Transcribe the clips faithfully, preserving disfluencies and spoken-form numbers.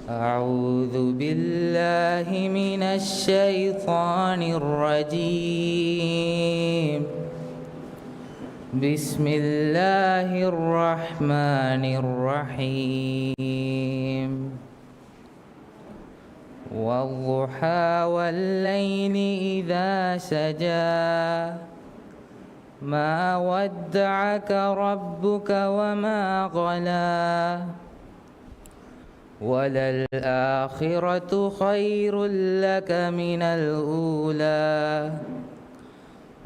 أعوذ بالله من الشيطان الرجيم. بسم الله الرحمن الرحيم. والضحى والليل إذا سجى. ما ودعك ربك وما قلى. وللآخرة خير لك من الأولى.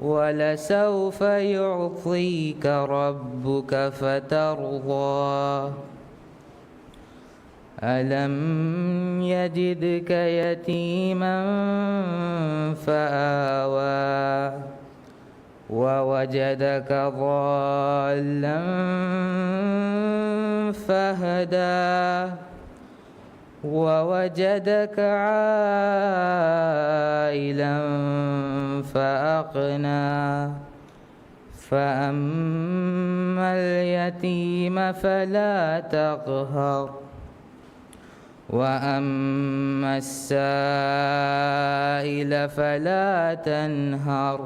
ولسوف يعطيك ربك فترضى. ألم يجدك يتيما فآوى. ووجدك ضالا فهدى. ووجدك عائلا فأغنى. فأما اليتيم فلا تقهر. وأما السائل فلا تنهر.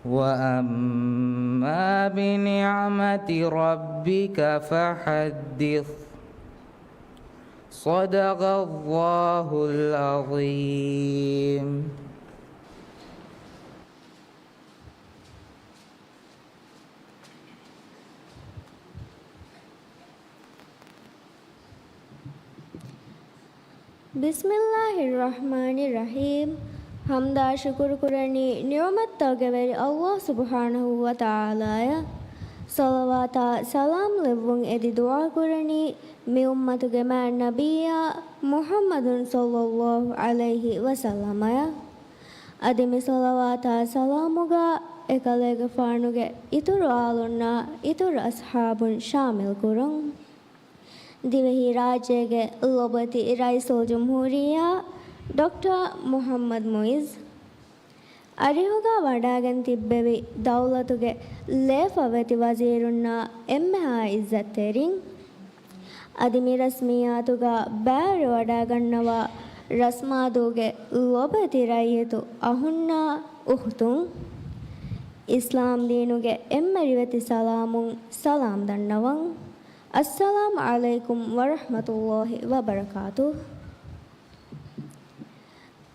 وأما بنعمة ربك فحدث. صدق الله العظيم. بسم الله الرحمن الرحيم. ޙަމްދާ ޝުކުރު ކުރަނީ ނިޢުމަތްތަކުގެ ވެރި ﷲ ސުބްޙާނަހޫ ވަތަޢާލާއަށް. ޞަލަވާތާ ސަލާމް ލެއްވުން އެދި ދުޢާ ކުރަނީ މި އުއްމަތުގެ މާތް ނަބިއްޔާ މުޙައްމަދު ޞައްލައްލާހު ޢަލައިހި ވަސައްލަމައަށް. އަދި މި ޞަލަވާތާ ސަލާމުގަ އެކަލޭގެފާނުގެ އިތުރު އާލުންނާ އިތުރު އަޞްޙާބުން ޝާމިލް ކުރުން. ދިވެހިރާއްޖޭގެ ލޮބުވެތި ރައީސުލްޖުމްހޫރިއްޔާ ޑޮކްޓަރ މުޙައްމަދު މުޢިއްޒު، އަރިހުގަ ވަޑައިގެން ތިއްބެވި ދައުލަތުގެ ލޭފަ ވެތި ވަޒީރުންނާ އެންމެހާ ޢިއްޒަތްތެރިން، އަދި މި ރަސްމިއްޔާތުގަ ބައިވެރިވަޑައިގަންނަވާ ރަސްމާދޫގެ ލޮބުވެތި ރައްޔިތު އަޚުންނާ އުޚްތުން، އިސްލާމް ދީނުގެ އެންމެ ރިވެތި ސަލާމުން ސަލާމް ދަންނަވަން. އައްސަލާމު ޢަލައިކުމް ވަރަޙްމަތުﷲ ވަބަރަކާތުހު.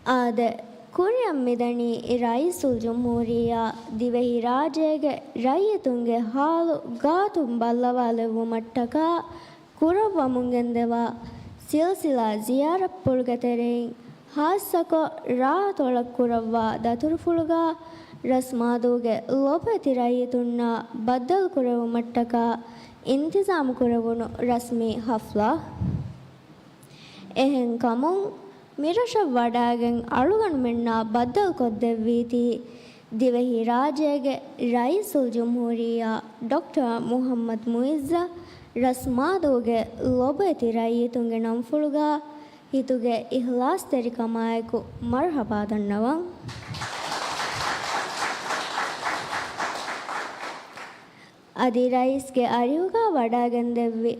އާދެ، ކުރިއަށް މިދަނީ ރައީސުލްޖުމްހޫރިއްޔާ ދިވެހިރާއްޖޭގެ ރައްޔިތުންގެ ޙާލު ގާތުން ބައްލަވާލެއްވުމަށްޓަކާ ކުރައްވަމުން ގެންދަވާ ސިލްސިލާ ޒިޔާރަތްޕުޅުގެ ތެރެއިން ޚާއްޞަކޮށް ރާއްތޮޅަށް ކުރައްވާ ދަތުރުފުޅުގަ ރަސްމާދޫގެ ލޮބުވެތި ރައްޔިތުންނާ ބައްދަލުކުރެއްވުމަށްޓަކާ އިންތިޒާމު ކުރެވުނު ރަސްމީ ޙަފްލާ. އެހެންކަމުން، މިރަށަށް ވަޑައިގެން އަޅުގަނޑުމެންނާ ބައްދަލުކޮށްދެއްވީތީ، ދިވެހިރާއްޖޭގެ ރައީސުލްޖުމްހޫރިއްޔާ ޑޮކްޓަރ މުޙައްމަދު މުޢިއްޒަށް ރަސްމާދޫގެ ލޮބުވެތި ރައްޔިތުންގެ ނަންފުޅުގަ ހިތުގެ އިޚްލާޞްތެރިކަމާއެކު މަރުޙަބާ ދަންނަވަން. އަދި ރައީސްގެ އަރިހުގަ ވަޑައިގެންދެއްވި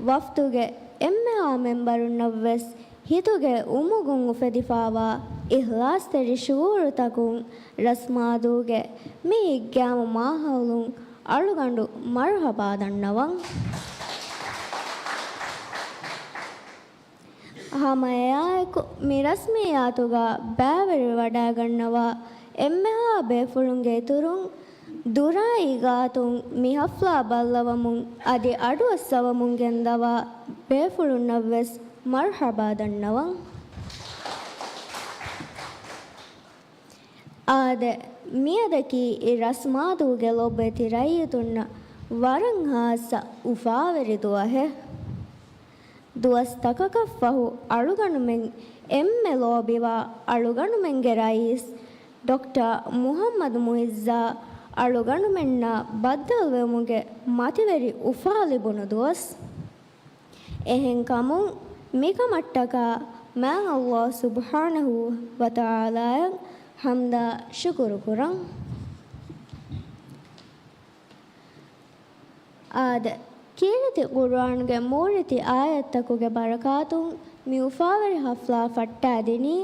ވަފްދުގެ އެންމެހާ މެމްބަރުންނަށްވެސް ހިތުގެ އުމުގުން އުފެދިފާވާ އިޚްލާޞްތެރި ޝުޢޫރުތަކުން ރަސްމާދޫގެ މި ހިތްގައިމު މާހައުލުން އަޅުގަނޑު މަރުޙަބާ ދަންނަވަން. ހަމައެއާއެކު، މި ރަސްމިއްޔާތުގަ ބައިވެރިވެވަޑައިގަންނަވާ އެންމެހާ ބޭފުޅުންގެ އިތުރުން، ދުރާއި ގާތުން މި ޙަފްލާ ބައްލަވަމުން އަދި އަޑުއައްސަވަމުން ގެންދަވާ ބޭފުޅުންނަށްވެސް މަރުޙަބާ ދަންނަވަން. އާދެ، މިއަދަކީ ރަސްމާދޫގެ ލޮބުވެތި ރައްޔިތުންނަށް ވަރަށް ޚާއްޞަ އުފާވެރި ދުވަހެއް. ދުވަސްތަކަކަށްފަހު އަޅުގަނޑުމެން އެންމެ ލޯބިވާ އަޅުގަނޑުމެންގެ ރައީސް ޑޮކްޓަރ މުޙައްމަދު މުޢިއްޒާ އަޅުގަނޑުމެންނާ ބައްދަލުވެވުމުގެ މަތިވެރި އުފާ ލިބުނު ދުވަސް. އެހެންކަމުން، މިކަމަށްޓަކާ މާތް ﷲ ސުބްޙާނަހޫ ވަތަޢާލާއަށް ޙަމްދާ ޝުކުރު ކުރަން. އާދެ، ކީރިތި ޤުރުއާންގެ މޫރިތި އާޔަތްތަކުގެ ބަރަކާތުން މި އުފާވެރި ހަފްލާ ފައްޓާދިނީ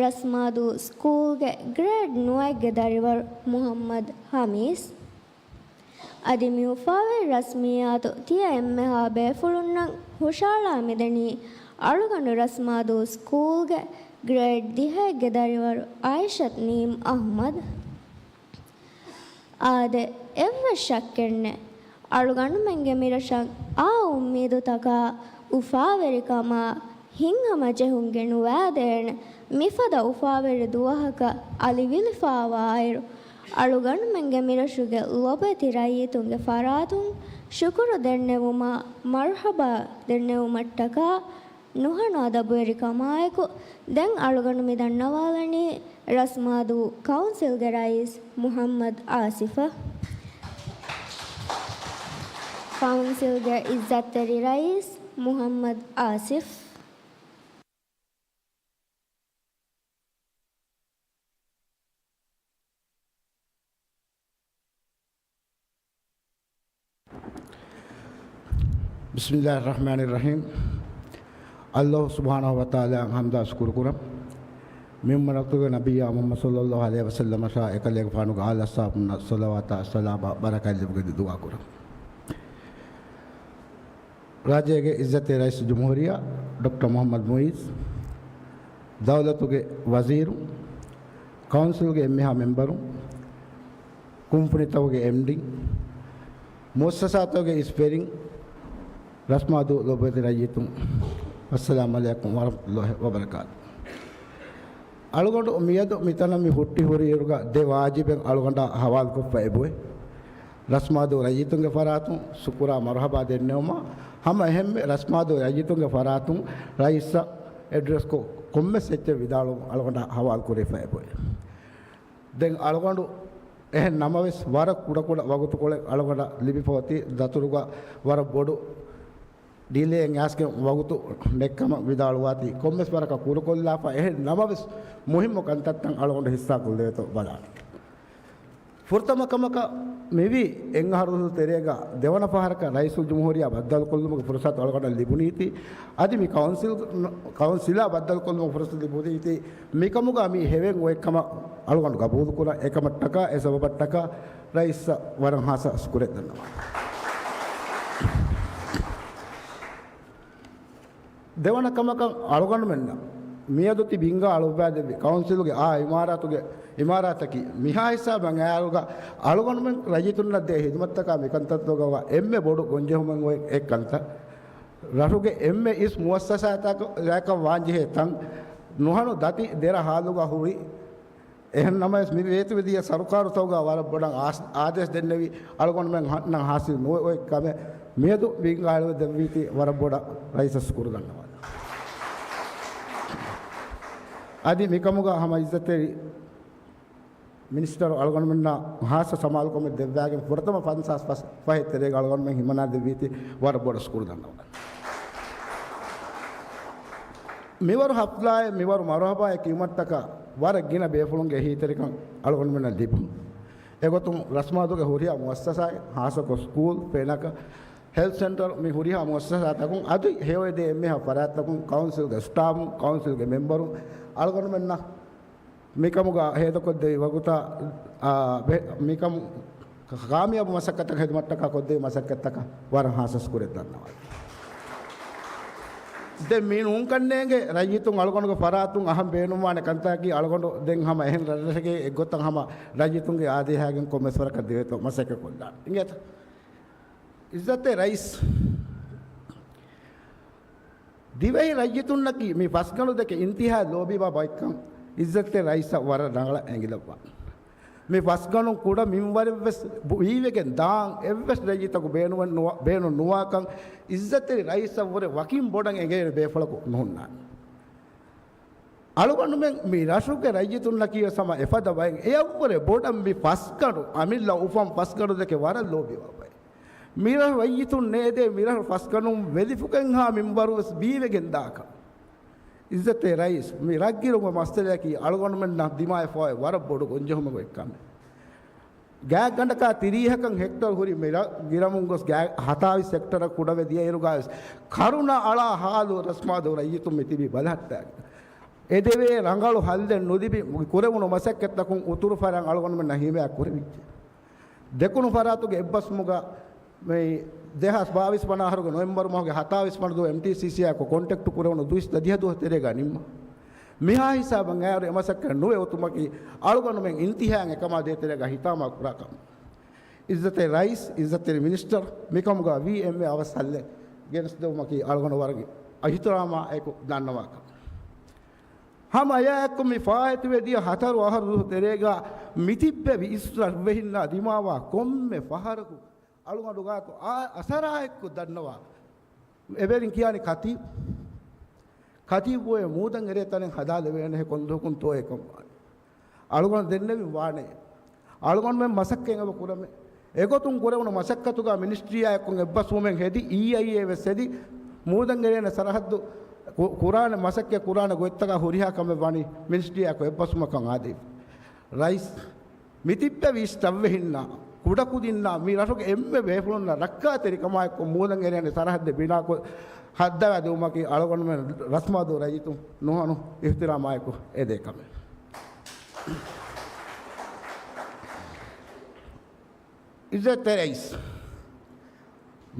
ރަސްމާދޫ ސްކޫލްގެ ގްރޭޑް ނުވައެއްގެ ދަރިވަރު މުހައްމަދު ހަމީސް. އަދި މި އުފާވެރި ރަސްމިއްޔާތު ތިޔަ އެންމެހާ ބޭފުޅުންނަށް ހުށަހަޅާ މިދަނީ އަޅުގަނޑު ރަސްމާދޫ ސްކޫލްގެ ގްރޭޑް ދިހައެއްގެ ދަރިވަރު އާއިޝަތު ނީމް އަޙްމަދު. އާދެ، އެއްވެސް ޝައްކެއްނެތް. އަޅުގަނޑުމެންގެ މިރަށަށް އާ އުއްމީދުތަކާ، އުފާވެރިކަމާ، ހިތްހަމަޖެހުމުގެ ނުވާދޭނެ މިފަދަ އުފާވެރި ދުވަހަކަށް އަލިވިލިފާވާއިރު، އަޅުގަނޑުމެންގެ މިރަށުގެ ލޮބުވެތި ރައްޔިތުންގެ ފަރާތުން ޝުކުރު ދެންނެވުމާ، މަރުޙަބާ ދެންނެވުމަށްޓަކާ، ނުހަނު އަދަބުވެރިކަމާއެކު، ދެން އަޅުގަނޑު މި ދަންނަވާލަނީ ރަސްމާދޫ ކައުންސިލްގެ ރައީސް މުޙައްމަދު އާސިފަށް. ކައުންސިލްގެ އިއްޒަތްތެރި ރައީސް މުޙައްމަދު އާސިފް. ބިސްމިއްލާހި ރަޙްމާނި ރަޙީމް. ﷲ ސުބްޙާނަހޫ ވަތަޢާލާއަށް ޙަމްދާ ޝުކުރު ކުރަން. މި އުއްމަތުގެ ނަބިއްޔާ މުޙައްމަދު ޞައްލައްލާހު ޢަލައިހި ވަސައްލަމަށާ އެކަލޭގެފާނުގެ އާލް އަޞްޙާބުންނަށް ޞަލަވާތާ ސަލާމާ ބަރަކާތް ލިބުގަތް ދުޢާ ކުރަން. ރާއްޖޭގެ އިއްޒަތްތެރި ރައީސުލްޖުމްހޫރިއްޔާ ޑޮކްޓަރ މުޙައްމަދު މުޢިއްޒު، ދައުލަތުގެ ވަޒީރު، ކައުންސިލްގެ އެންމެހާ މެމްބަރު، ކުންފުނިތަކުގެ އެމްޑީ، މުއައްސަސާތަކުގެ އިސް ފެރިން، ރަސްމާދޫ ލޮބުވެތި ރައްޔިތުން، އައްސަލާމު ޢަލައިކުމް ވަރަޙްމަތުﷲ ވަބަރަކާތު. އަޅުގަނޑު މިއަދު މިތަނަށް މި ހުއްޓި ހުރިއިރުގަ ދެ ވާޖިބެއް އަޅުގަނޑާ ހަވާލުކޮށްފަ އެބުވޭ. ރަސްމާދޫ ރައްޔިތުންގެ ފަރާތުން ޝުކުރާ މަރުޙަބާ ދެންނެވުމަށް، ހަމަ އެހެންމެ ރަސްމާދޫ ރައްޔިތުންގެ ފަރާތުން ރައީސަށް އެޑްރެސްކޮށް ކޮންމެސް އެއްޗެއް ވިދާޅުވުން އަޅުގަނޑާ ހަވާލު ކުރެވިފަ އެބުވޭ. ދެން އަޅުގަނޑު އެހެން ނަމަވެސް، ވަރަށް ކުޑަކުޑަ ވަގުތުކޮޅެއް އަޅުގަނޑަށް ލިބިފައޮތީ، ދަތުރުގަ ވަރަށް ބޮޑު ޑިލޭއެއް އައިސްގެން ވަގުތު ނެތްކަމަށް ވިދާޅުވާތީ، ކޮންމެސް ވަރަކަށް ކުރުކޮށްލާފަ. އެހެން ނަމަވެސް، މުހިއްމު ކަންތައްތައް އަޅުގަނޑު ހިއްސާކޮށްލެވޭތޯ ބަލާނަން. ފުރަތަމަ ކަމަކަށް މިވީ އެއްއަހަރު ދުވަހު ތެރޭގަ ދެވަނަ ފަހަރަކަށް ރައީސުލްޖުމްހޫރިއްޔާ ބައްދަލުކޮށްލުމުގެ ފުރުޞަތު އަޅުގަނޑަށް ލިބުނީތީ. އަދި މި ކައުންސިލް، ކައުންސިލާ ބައްދަލުކޮށްލުމުގެ ފުރުޞަތު ލިބުނީތީ. މިކަމުގަ މި ހެވެން އޮތްކަމަށް އަޅުގަނޑު ގަބޫލުކުރަން. އެކަމަށްޓަކާ، އެ ސަބަބަށްޓަކާ ރައީސަށް ވަރަށް ހާއްސަ ޝުކުރެއް ދަންނަވަން. ދެވަނަ ކަމަކަށް އަޅުގަނޑުމެންނަށް މިއަދު ތި ބިންގާ އަޅުއްވާދެއްވި ކައުންސިލުގެ އާ އިމާރާތުގެ، އިމާރާތަކީ މިހާ ހިސާބަށް އައިއިރުގަ އަޅުގަނޑުމެން ރައްޔިތުންނަށް ދޭ ހިދުމަތްތަކާ މިކަންތައްތަކުގަ އެންމެ ބޮޑު ގޮންޖެހުމެއް އޮތް އެއްކަންތައް. ރަށުގެ އެންމެ އިސް މުއައްސަސާތަކަށް ވާންޖެހޭ ތަން ނުހަނު ދަތި ދެރަ ހާލުގަ ހުރި. އެހެން ނަމަވެސް، މި ރޭތިވެދިޔަ ސަރުކާރުތަކުގަ ވަރަށް ބޮޑަށް އާސް-، އާދޭސް ދެންނެވި އަޅުގަނޑުމެން ހަ-، ނަށް ހާސިލް ނުވެ އޮތް ކަމެއް މިއަދު ބިންގާ އަޅުވެ ދެއްވީތީ ވަރަށް ބޮޑަށް ރައީސަށް ޝުކުރު ދަންނަވަން. އަދި މިކަމުގަ ހަމަ އިއްޒަތްތެރި މިނިސްޓަރު އަޅުގަނޑުމެންނަށް ހާއްސަ ސަމާލުކަމެއް ދެއްވާގެން ފުރަތަމަ ފަންސާސް ފަސް ފަހެއް ތެރޭގަ އަޅުގަނޑުމެން ހިމަނާ ދެއްވީތީ ވަރަށް ބޮޑަށް ޝުކުރު ދަންނަވަން. މިވަރު ހަފްލާއެއް، މިވަރު މަރުހަބާއެއް ކިޔުމަށްޓަކާ ވަރަށް ގިނަ ބޭފުޅުންގެ އެހީތެރިކަން އަޅުގަނޑުމެންނަށް ލިބުނު. އެގޮތުން ރަސްމާދޫގެ ހުރިހާ މުއައްސަސާއެއް، ހާއްސަކޮށް ސްކޫލް، ފެނަކަ، ހެލްތު ސެންޓަރު، މި ހުރިހާ މުއައްސަސާތަކުން އަދި ހެޔޮއެދޭ އެންމެހާ ފަރާތްތަކުން ކައުންސިލްގެ ސްޓާފުން، ކައުންސިލްގެ މެމްބަރުން އަޅުގަނޑުމެންނަށް މިކަމުގަ ހޭދަކޮށްދެވި ވަގުތާ، އާ، ބެ-، މިކަމު ކާމިޔާބު މަސައްކަތަށް ހިދުމަތްޓަކާ ކޮށްދެވި މަސައްކަތްތަކަށް ވަރަށް ހާއްސަ ޝުކުރެއް ދަންނަވަން. ދެން މި ނޫންކަންނޭނގެ ރައްޔިތުން އަޅުގަނޑުގެ ފަރާތުން އަހަން ބޭނުންވާނެ ކަންތަކަކީ އަޅުގަނޑު ދެން ހަމަ އެހެން ރަށްރަށެއްގެ އެއްގޮތަށް ހަމަ ރައްޔިތުންގެ އާދޭހާގެން ކޮންމެސް ވަރަކަށް ދެވޭތޯ މަސައްކަތް ކޮށްލާނެ. އިނގޭތަ؟ އިއްޒަތްތެރި ރައީސް. ދިވެހި ރައްޔިތުންނަކީ މި ފަސްގަނޑު ދެކެ އިންތިހާ ލޯބިވާ ބައެއްކަން އިއްޒަތްތެރި ރައީސަށް ވަރަށް ރަނގަޅަށް އެނގިލައްވާ. މި ފަސްގަނޑުން ކުޑަ މިންވަރެއްވެސް ބު-، ވީވެގެން ދާން އެއްވެސް ރައްޔިތަކު ބޭނުމެއް ނުވާ-، ބޭނުން ނުވާކަން އިއްޒަތްތެރި ރައީސަށްވުރެ ވަކިން ބޮޑަށް އެނގޭނެ ބޭފުޅަކު ނުހުންނާނެ. އަޅުގަނޑުމެން މި ރަށުގެ ރައްޔިތުންނަކީ ވެސް ހަމަ އެފަދަ ބައެއް. އެއަށްވުރެ ބޮޑަށް މި ފަސްގަނޑު، އަމިއްލަ އުފަން ފަސްގަނޑު ދެކެ ވަރަށް ލޯބިވާ ބައެއް. މިރަށް ރައްޔިތުން ނޭދޭ، މިރަށް ފަސްގަނޑުން ވެލިފުކެންހާ މިންވަރު ވެސް ބީވެގެން ދާކަށް. އިއްޒަތްތެރި ރައީސް، މި ރަށްގިރުމުގެ މައްސަލައަކީ އަޅުގަނޑުމެންނަށް ދިމާވެފައި ވަރަށް ބޮޑު ގޮންޖެހުމެއް އޮތް ކަމެއް. ގާތްގަނޑަކާ ތިރީހަކަށް ހެކްޓަރު ހުރި މި ރަށް ގިރަމުން ގޮސް ގާތް ހަތާވީސް ހެކްޓަރަށް ކުޑަވެ ދިޔައިރުގައިވެސް ކަރުނަ އަޅާ ހާލު ރަސްމާދޫ ރައްޔިތުން މި ތިބީ ބަލަހައްޓާގެން. އެދެވޭ ރަނގަޅު ހައްލެއް ނުލިބި ކުރެވުނު މަސައްކަތްތަކުން އުތުރު ފަރާތް އަޅުގަނޑުމެންނަށް ހިމަޔަށް ކުރެވިއްޖެ. ދެކުނު ފަރާތުގެ އެއްބަސްވުމުގަ މި ދެހާސް ބާވީސް ވަނަ އަހަރުގެ ނޮވެމްބަރު މަހުގެ ހަތާވީސް ވަނަ ދުވަހު އެމްޓީސީސީއާއެކު ކޮންޓެކްޓު ކުރެވުނު ދުވިސައްތަ ދިހަ ދުވަހު ތެރޭގަ ނިންމަ. މިހާ ހިސާބަށް އައިރު އެމަސައްކަތް ނުވެ އޮތުމަކީ އަޅުގަނޑުމެން އިންތިހާއަށް އެކަމާ ދޭތެރޭގަ ހިތާމަ ކުރާ ކަމަށް. އިއްޒަތްތެރި ރައީސް، އިއްޒަތްތެރި މިނިސްޓަރ، މިކަމުގަ ވީ އެމްއޭ އަވަސް ހައްލެއް ގެނެސްދެވުމަކީ އަޅުގަނޑު ވަރަށް އިހުތިރާމާ އެކު ދަންނަވާ ކަމެއް. ހަމަ އެއާއެކު މި ފާއިތުވެ ދިޔަ ހަތަރު އަހަރު ދުވަހު ތެރޭގަ މިތިއްބެވި އިސްރަށްވެހިންނާ ދިމާވާ ކޮންމެ ފަހަރަކު އަޅުގަނޑު ގާތު އާ އަސަރާއެއްކޮށް ދަންނަވާ. އެވެރިން ކިޔާނީ ކަތީބް. ކަތީބް އޮވޭ މޫދަން އެރޭ ތަނެއް ހަދާލެވޭނެހެ ކޮންދުވަހަކުންތޯ އެކަން ވާނެ. އަޅުގަނޑު ދެންނެވިން ވާނެ. އަޅުގަނޑުމެން މަސައްކަތް އެބަ ކުރަމޭ. އެގޮތުން ކުރެވުނު މަސައްކަތުގަ މިނިސްޓްރީއާ އެއްކޮށް އެއްބަސްވުމެއް ހެދި، އީއައިއޭ ވެސް ހެދި، މޫދަން އެރޭނެ ސަރަހައްދު ކު-، ކުރާނެ މަސައްކަތް ކުރާނެ ގޮތްތަކާ ހުރިހާ ކަމެއް ވަނީ މިނިސްޓްރީއާ އެއްކޮށް އެއްބަސްވުމަކަށް އާދެވި. ރައީސް، މިތިއްބެވި އިސް ތައްވެހިންނާ، ކުޑަކުދިންނާ، މި ރަށުގެ އެންމެ ބޭފުޅުންނާ ރައްކާތެރިކަމާއެއްކޮށް މޫދަން އެރޭނެ ސަރަހައްދެއް ބިނާކޮށް ހައްދަވާ ދެވުމަކީ އަޅުގަނޑުމެން ރަސްމާދޫ ރައްޔިތުން ނުހަނު އިހުތިރާމާއެކު އެދޭ ކަމެއް. އިއްޒަތްތެރި ރައީސް،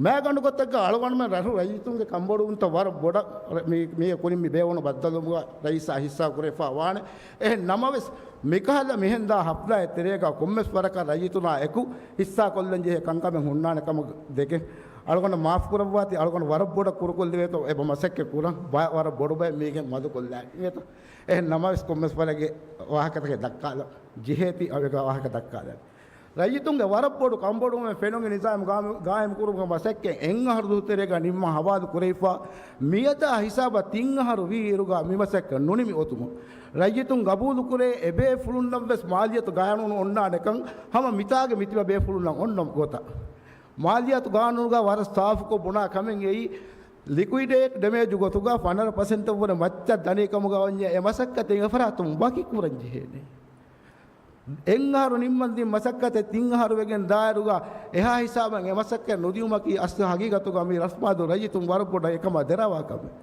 މައިގަނޑު ގޮތެއްގަ އަޅުގަނޑުމެން ރަށު ރައްޔިތުންގެ ކަންބޮޑުވުންތައް ވަރަށް ބޮޑަށް މި-، މީގެ ކުރިން މި ބޭއްވުނު ބައްދަލުވުމުގަ ރައީސާ ހިއްސާ ކުރެފާ ވާނެ. އެހެން ނަމަވެސް، މިކަހަލަ މިހެންދާ ހަފްލާއެއް ތެރޭގަ ކޮންމެސް ވަރަކަށް ރައްޔިތުންނާ އެކު ހިއްސާކޮށްލަން ޖެހޭ ކަންކަމެއް ހުންނާނެ ކަމަށް ދެކެ، އަޅުގަނޑަށް މާފު ކުރައްވާތި، އަޅުގަނޑު ވަރަށް ބޮޑަށް ކުރުކޮށްލެވޭތޯ، އެބަ މަސައްކަތް ކުރަން ބަ-، ވަރަށް ބޮޑު ބައެއް މީގެން މަދުކޮށްލާނެ. އިނގޭތޯ؟ އެހެން ނަމަވެސް ކޮންމެސް ވަރެއްގެ ވާހަކަތަކެއް ދައްކާލަން ޖެހޭތީ، އަވެގާ ވާހަކަ ދައްކާލަން. ރައްޔިތުންގެ ވަރަށް ބޮޑު ކަންބޮޑުވުމެއް ފެނުން ނިޒާމް ގާމި-، ގާއިމް ކުރުމުގެ މަސައްކަތް އެއް އަހަރު ދުވަހު ތެރޭގަ ނިންމާ ހަވާލު ކުރެވިފަ، މިއަދާ ހިސާބަށް ތިން އަހަރު ވީ އިރުގަ މި މަސައްކަތް ނުނިމި އޮތުމުން، ރައްޔިތުން ގަބޫލުކުރޭ އެބޭފުޅުންނަށްވެސް މާލިޔަތު ގާނޫނު އޮންނާނެކަން ހަމަ މިތާގެ މިތިބަ ބޭފުޅުންނަށް އޮންނަ ގޮތަށް. މާލިޔާތު ގާނޫނުގަ ވަރަށް ސާފުކޮށް ބުނާ ކަމެއް އެއީ، ލިކުއިޑޭޓް ޑެމޭޖު ގޮތުގަ ފަނަރަ ޕަސެންޓަށްވުރެ މައްޗަށް ދަނީ ކަމުގަ ވަންޏާ އެ މަސައްކަތެއް އެފަރާތުން ވަކި ކުރަން ޖެހޭނެ. އެއް އަހަރު ނިންމަން ދިން މަސައްކަތެއް ތިން އަހަރު ވެގެން ދާއިރުގަ އެހާ ހިސާބަށް އެ މަސައްކަތް ނުދިއުމަކީ އަސްލު ހަގީގަތުގަ މި ރަސްމާދޫ ރައްޔިތުން ވަރަށް ބޮޑަށް އެކަމާ ދެރަވާ ކަމެއް.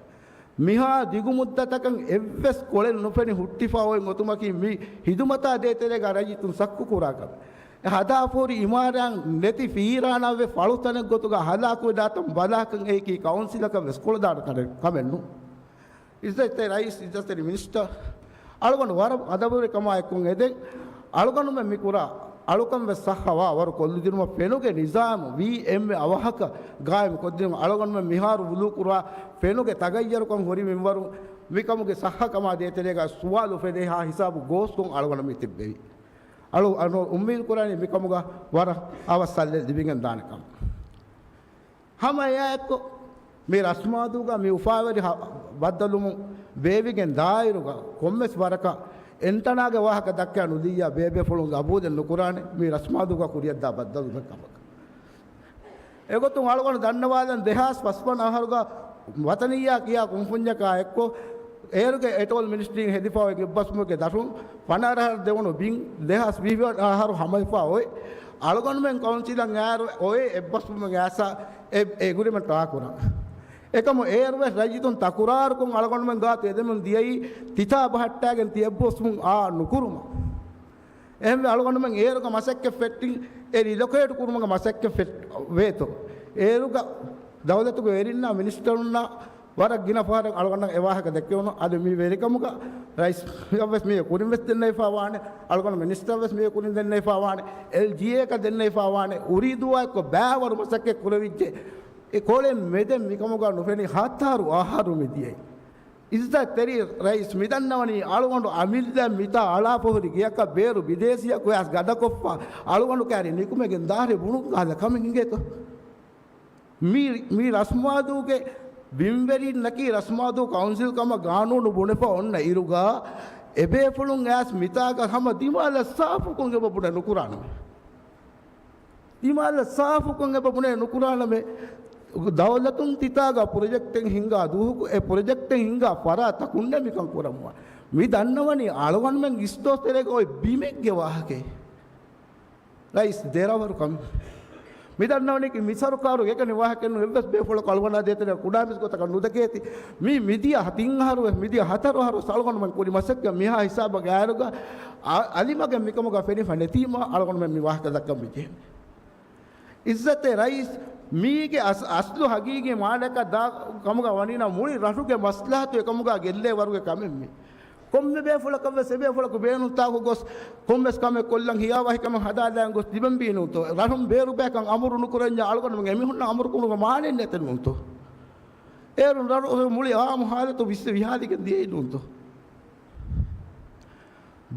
މިހާ ދިގު މުއްދަތަކަށް އެއްވެސް ކޮޅެއް ނުފެނި ހުއްޓިފަ އޮތް އޮތުމަކީ މި ހިދުމަތާ ދޭތެރޭގަ ރައްޔިތުން ސައްކު ކުރާ ކަމެއް. ހަދާފަހުރި އިމާރާތް ނެތި ފީރާނާވެ ފަޅުތަނެއް ގޮތުގަ ހަލާކުވެދާތަން ބަލާކަން އެއީކީ ކައުންސިލަކަށް ވެސް ކޮޅަދާނެ ތަނެއް ކަމެއް ނޫން. އިއްޒަތްތެރި ރައީސް، އިއްޒަތްތެރި މިނިސްޓަރ، އަޅުގަނޑު ވަރަށް އަދަބުވެރިކަމާ އެއްކޮށް އެދެން. އަޅުގަނޑުމެން މި ކުރާ އަޅުކަން ވެސް ސައްހަ ވާ ވަރު ކޮށްލިދިނުމަށް ފެނުގެ ނިޒާމު ވީ އެމްއޭ އަވަހަކަށް ގާއިމް ކޮށްދިނުން. އަޅުގަނޑުމެން މިހާރު ވުޟޫ ކުރާ ފެނުގެ ތަޣައްޔަރުކަން ހުރި މިންވަރު މިކަމުގެ ސައްހަކަމާ ދޭތެރޭގަ ސުވާލު އުފެދޭހާ ހިސާބު ގޯސްކޮށް އަޅުގަނޑު މި ތިއްބެވި. އަޅު، އަޅު އުއްމީދު ކުރާނީ މިކަމުގަ ވަރަށް އަވަސް ސައްލެއް ލިބިގެން ދާނެ ކަމަށް. ހަމަ އެއާއެއްކޮށް، މި ރަސްމާދޫގަ މި އުފާވެރި ހަ-، ބައްދަލުމުން ބޭއްވިގެން ދާއިރުގަ ކޮންމެސް ވަރަކަށް އެންތަނާގެ ވާހަކަ ދައްކާ ނުދިއްޔާ ބޭބޭފުޅުން ގަބޫލެއް ނުކުރާނެ، މި ރަސްމާދޫގަ ކުރިއަށްދާ ބައްދަލުމެއް ކަމަކަށް. އެގޮތުން އަޅުގަނޑު ދަންނަވާލަން، ދެހާސް ފަސްވަނަ އަހަރުގަ ވަތަނިއްޔާ ކިޔާ ކުންފުންޏަކާ އެއްކޮށް، އޭރުގެ އެޓޯލް މިނިސްޓްރީން ހެދިފަ އޮތް އެއްބަސްވުމުގެ ދަށުން ފަނަރަ އަހަރު ދެވުނު ބިން ދެހާސް ވިހި އަހަރު ހަމަވެފަ އޮތް. އަޅުގަނޑުމެން ކައުންސިލަށް އައިރު އޮތް އެއްބަސްވުމުގެ އައިސް އެ، އެ އެގްރިމެންޓް އާކުރަން. އެކަމު އޭރުވެސް ރައްޔިތުން ތަކުރާރުކޮށް އަޅުގަނޑުމެން ގާތު އެދެމުން ދިޔައީ ތިތާ ބަހައްޓާގެން ތި އެއްބަސްވުން އާ ނުކުރުމަށް. އެހެންވެ އަޅުގަނޑުމެން އޭރުގަ މަސައްކަތް ފެއްޓިން އެ ރިލޮކޭޓް ކުރުމުގެ މަސައްކަތް ފެއް-، ވޭތޯ. އޭރުގަ ދައުލަތުގެ ވެރިންނާ މިނިސްޓަރުންނާ ވަރަށް ގިނަ ފަހަރަށް އަޅުގަނޑަށް އެ ވާހަކަ ދެއްކެވުނު. އަދި މި ވެރިކަމުގަ ރައީސް ވެސް މީގެ ކުރިން ވެސް ދެންނެވިފާ ވާނެ، އަޅުގަނޑު މިނިސްޓަރ ވެސް މީގެ ކުރިން ދެންނެވިފާ ވާނެ، އެލްޖީއޭއަކަށް ދެންނެވިފާ ވާނެ، އުރީދޫއާއެއްކޮށް ބައިވަރު މަސައްކަތް ކުރެވިއްޖެ. އެ ކޮޅެއް މެދެއް މިކަމުގަ ނުފެނި ހަތަރު އަހަރު މިދިޔައީ. އިއްޒަތްތެރި ރައީސް، މިދަންނަވަނީ އަޅުގަނޑު އަމިއްލަ މިތާ އަޅާފަހުރި ގެއަކަށް ބޭރު ބިދޭސީއަކު އައިސް ގަދަކޮށްފަ އަޅުގަނޑު ކައިރި ނިކުމެގެން ދާހިރު ބުނުން ކަހަލަ ކަމެއް އިނގޭތޯ؟ މި، މި ރަސްމާދޫގެ ބިންވެރިންނަކީ ރަސްމާދޫ ކައުންސިލް ކަމަށް ގާނޫނު ބުނެފަ އޮންނަ އިރުގަ އެބޭފުޅުން އައިސް މިތާގަ ހަމަ ދިމާލަށް ސާފުކޮށް އެބަ ބުނެ ނުކުރާނަމޭ. ދިމާލަށް ސާފުކޮށް އެބަ ބުނެ ނުކުރާނަމޭ. ދައުލަތުން ތިތާގަ ޕްރޮޖެކްޓެއް ހިންގާ ދުވަހަކު އެ ޕްރޮޖެކްޓެއް ހިންގާ ފަރާތްތަކުންނޭ މިކަން ކުރަމުވާ. މި ދަންނަވަނީ އަޅުގަނޑުމެން އިސްދޮށް ތެރޭގަ އޮތް ބިމެއްގެ ވާހަކައެއް. ރައީސް ދެރަވަރު ކަމެއް. މި ދަންނަވަނީކީ މި ސަރުކާރު އެކަނި ވާހަކައެއް ނޫން. އެއްވެސް ބޭފުޅަކު އަޅުގަނޑާ ދޭތެރޭ ކުޑާމިސް ގޮތަކަށް ނުދެކޭތީ. މީ މިދިޔަ ތިން އަހަރު ވެސް، މިދިޔަ ހަތަރު އަހަރު ވެސް އަޅުގަނޑުމެން ކުރި މަސައްކަތް މިހާ ހިސާބަށް ގާތުގަ އަ-، އަލިމަގެ މިކަމުގަ ފެނިފަ ނެތީމަ އަޅުގަނޑުމެން މި ވާހަކަ ދައްކަން މި ޖެހެނީ. އިއްޒަތެއް ރައީސް، މީގެ އަސް-، އަސްލު ހަގީގީ މާނައަކަށް ދާ ކަމުގަ ވަނީނަމަ މުޅި ރަށުގެ މަސްލަހަތު އެކަމުގަ ގެއްލޭ ވަރުގެ ކަމެއް މީ. ކޮންމެ ބޭފުޅަކަށް ވެސް އެބޭފުޅަކު ބޭނުންތާކު ގޮސް ކޮންމެސް ކަމެއް ކޮށްލަން ހިޔާވަހިކަމެއް ހަދާލާން ގޮސް ތިބެން ބީ ނޫންތޯ؟ ރަށުން ބޭރުބަޔަކަށް އަމުރު ނުކުރަންޏާ އަޅުގަނޑުމެން އެމީހުންނަށް އަމުރު ކުރުމަށް މާނައެއް ނެތެއް ނޫންތޯ؟ އޭރުން ރަށު މުޅި އާއްމު ހާލަތު ވިސް ވިހާލިގެން ދިޔައީ ނޫންތޯ؟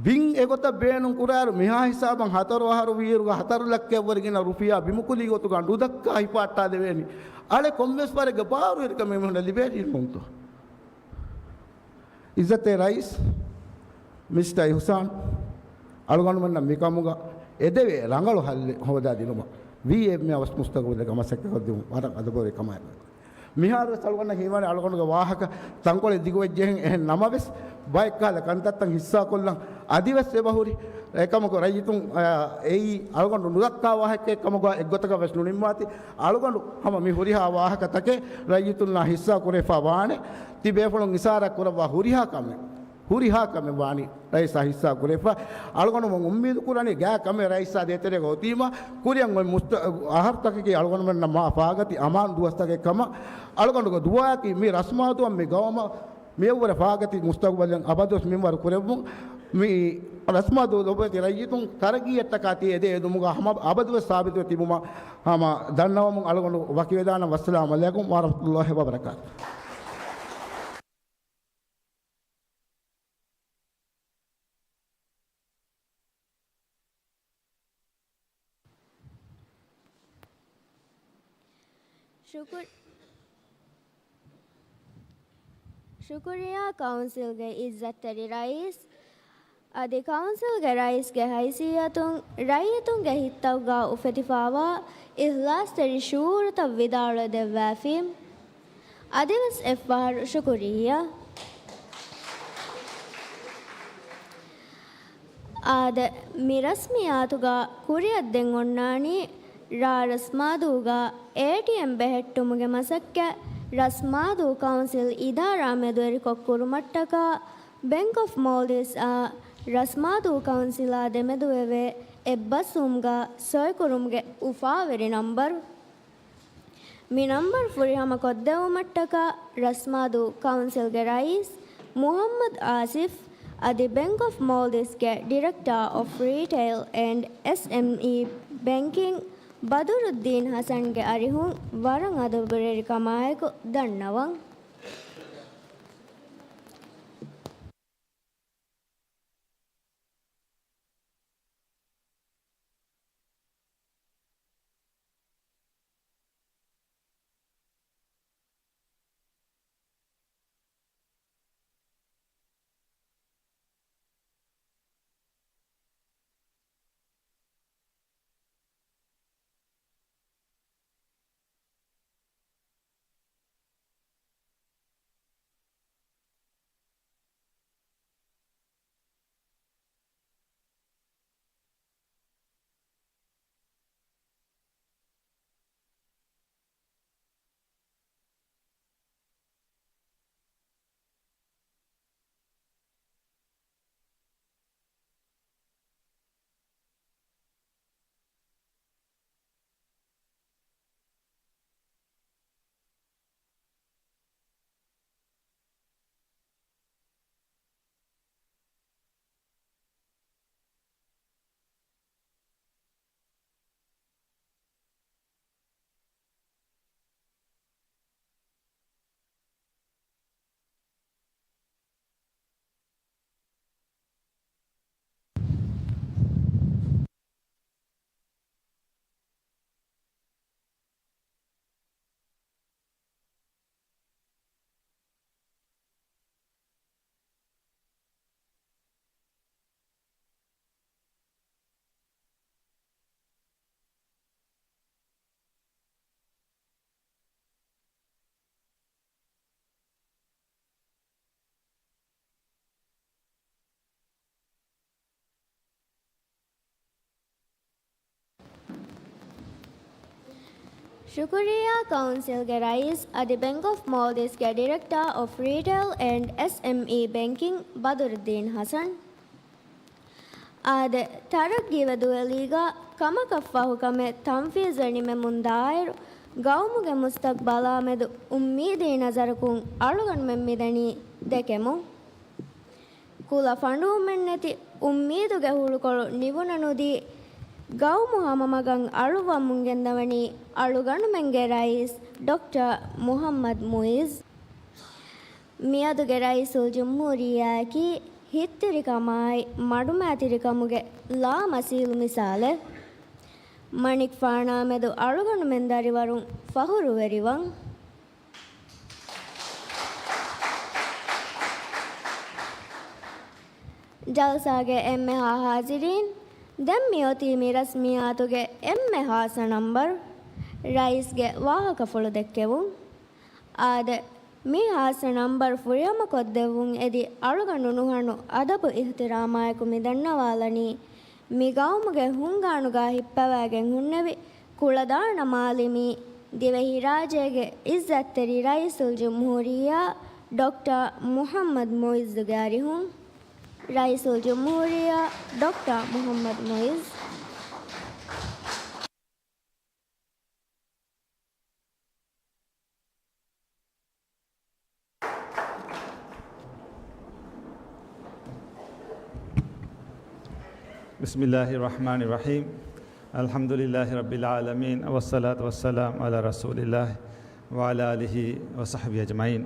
ބިން އެގޮތަށް ބޭނުން ކުރާއިރު މިހާ ހިސާބަށް ހަތަރު އަހަރު ވީއިރުގަ ހަތަރު ލައްކައަށްވުރެ ގިނަ ރުފިޔާ ބިމުކުލީ ގޮތުގަ ނުދައްކާ ހިފާއްޓާދެވޭނީ. އަޅެ ކޮންމެސް ވަރެއްގެ ބާރުވެރިކަމެއް އެމީހުންނަށް ލިބޭނީ ނޫންތޯ؟ އިއްޒަތެއް ރައީސް، މިސްޓަރ އިހުސާން، އަޅުގަނޑުމެންނަށް މިކަމުގަ އެދެވޭ ރަނގަޅު ހައްލެއް ހޯދާދިނުމަށް ވީ އެމްއޭ އަވަސް މުސްތަގުބަލެއްގަ މަސައްކަތްކޮށްދިނުން ވަރަށް އަދަބުވެރި ކަމާއެކު. މިހާރުވެސް އަޅުގަނޑަށް ހީވާނެ އަޅުގަނޑުގެ ވާހަކަ ތަންކޮޅެއް ދިގުވެއްޖެހެން އެހެން ނަމަވެސް، ބައެއްކަހަލަ ކަންތައްތައް ހިއްސާކޮށްލަން އަދިވެސް އެބަހުރި. އެކަމަކު ރައްޔިތުން، އާ، އެއީ އަޅުގަނޑު ނުދައްކާ ވާހަކައެއް ކަމުގަ އެއްގޮތަކަށް ވެސް ނުނިންމާތި. އަޅުގަނޑު ހަމަ މި ހުރިހާ ވާހަކަތަކެއް ރައްޔިތުންނާ ހިއްސާ ކުރެފަ ވާނެ. ތި ބޭފުޅުން އިސާރާ ކުރައްވާ ހުރިހާ ކަމެއް، ހުރިހާ ކަމެއް ވާނީ ރައީސާ ހިއްސާ ކުރެފަ. އަޅުގަނޑުމެން އުއްމީދު ކުރަނީ ގާތް ކަމެއް ރައީސާ ދޭތެރޭގަ އޮތީމަ، ކުރިއަށް އޮތް މުސްތަ-، އަހަރުތަކަކީ އަޅުގަނޑުމެންނަށް މާ ފާގަތި އަމާން ދުވަސްތަކެއް ކަމަށް. އަޅުގަނޑުގެ ދުޢާއަކީ މި ރަސްމާދޫއަށް މި ގައުމަށް މިއަށްވުރެ ފާގަތި މުސްތަގުބަލެއް އަބަދުވެސް މިންވަރު ކުރެއްވުން. މި ރަސްމާދޫ ލޮބުވެތި ރައްޔިތުން ތަރައްގީއަށްޓަކާ ތި އެދޭ އެދުމުގަ ހަމަ އަބަދުވެސް ސާބިތުވެ ތިބުމަށް ހަމަ ދަންނަވަމުން އަޅުގަނޑު ވަކިވެދާނަން. ވައްސަލާމް ޢަލައިކުމް ވަރަޙްމަތުﷲި ވަބަރަކާތުހު. ޝުކުރި-، ޝުކުރިއްޔާ ކައުންސިލްގެ އިއްޒަތްތެރި ރައީސް، އަދި ކައުންސިލްގެ ރައީސްގެ ހައިސިއްޔަތުން ރައްޔިތުންގެ ހިތްތަކުގަ އުފެދިފާވާ އިޚްލާޞްތެރި ޝުޢޫރުތައް ވިދާޅުވެދެއްވާފީ. އަދިވެސް އެއްފަހަރު ޝުކުރިއްޔާ. އާދެ، މި ރަސްމިއްޔާތުގަ ކުރިއަށް ދެން އޮންނާނީ ރ-، ރަސްމާދޫގަ އޭޓީއެމް ބެހެއްޓުމުގެ މަސައްކަތް. ރަސްމާދޫ ކައުންސިލް އިދާރާ މެދުވެރިކޮށް ކުރުމަށްޓަކާ ބެންކް އޮފް މޯލްޑިވްސްއާ ރަސްމާދޫ ކައުންސިލާ ދެމެދުވެވޭ އެއްބަސްވުމުގަ ސޮއިކުރުމުގެ އުފާވެރި ނަންބަރު. މި ނަންބަރު ފުރިހަމަ ކޮށްދެއްވުމަށްޓަކާ ރަސްމާދޫ ކައުންސިލްގެ ރައީސް މުޙައްމަދު އާސިފް އަދި ބެންކް އޮފް މޯލްޑިވްސްގެ ޑިރެކްޓާ އޮފް ރީޓެއިލް އެންޑް އެސްއެމްއީ ބޭންކިން ބަދުރުއްދީން ޙަސަންގެ އަރިހުން ވަރަށް އަދަބުވެރިކަމާއެކު ދަންނަވަން. ޝުކުރިއްޔާ ކައުންސިލްގެ ރައީސް އަދި ބެންކް އޮފް މޯލްޑިވްސްގެ ޑިރެކްޓާ އޮފް ރީޓެއިލް އެންޑް އެސްއެމްއީ ބޭންކިން ބަދުރުއްދީން ހަސަން. އާދެ، ތަރައްގީވެ ދުވެލީގަ ކަމަކަށްފަހު ކަމެއް ތަންފީޒުވެ ނިމެމުން ދާއިރު، ގައުމުގެ މުސްތަގްބަލާމެދު އުއްމީދީ ނަޒަރަކުން އަޅުގަނޑުމެން މިދަނީ ދެކެމުން. ކުލަ ފަނޑުވުމެއްނެތި އުއްމީދުގެ ހުޅުކޮޅު ނިވުނަ ނުދީ، ގައުމު ހަމަމަގަށް އަޅުއްވަމުން ގެންދަވަނީ އަޅުގަނޑުމެންގެ ރައީސް ޑޮކްޓަރ މުހައްމަދު މުއިއްޒު. މިއަދުގެ ރައީސުލްޖުމްހޫރިއްޔާއަކީ ހިތްތިރިކަމާއި މަޑުމައިތިރިކަމުގެ ލާމަސީލު މިސާލެއް. މަނިކުފާނާމެދު އަޅުގަނޑުމެން ދަރިވަރުން ފަހުރުވެރިވަން. ޖަލްސާގެ އެންމެހާ ހާޒިރީން، ދެން މިއޮތީ މި ރަސްމިއްޔާތުގެ އެންމެ ހާއްސަ ނަންބަރު. ރައީސްގެ ވާހަކަފުޅު ދެއްކެވުން. އާދެ، މި ހާއްސަ ނަންބަރު ފުރިހަމަކޮށްދެއްވުން އެދި އަޅުގަނޑު ނުހަނު އަދަބު އިޙްތިރާމާއެކު މިދަންނަވާލަނީ، މި ގައުމުގެ ހުންގާނުގާ ހިއްޕަވައިގެން ހުންނެވި ކުޅަދާނަ މާލެމީ، ދިވެހިރާއްޖޭގެ އިއްޒަތްތެރި ރައީސުލްޖުމްހޫރިއްޔާ ޑޮކްޓަރ މުޙައްމަދު މުޢިއްޒުގެ އަރިހުން. ރައީސުލްޖުމްހޫރިއްޔާ ޑޮކްޓަރ މުޙައްމަދު މުޢިއްޒު. بسم الله الرحمن الرحيم. الحمد لله رب العالمين، والصلاة والسلام على رسول الله وعلى آله وصحبه أجمعين.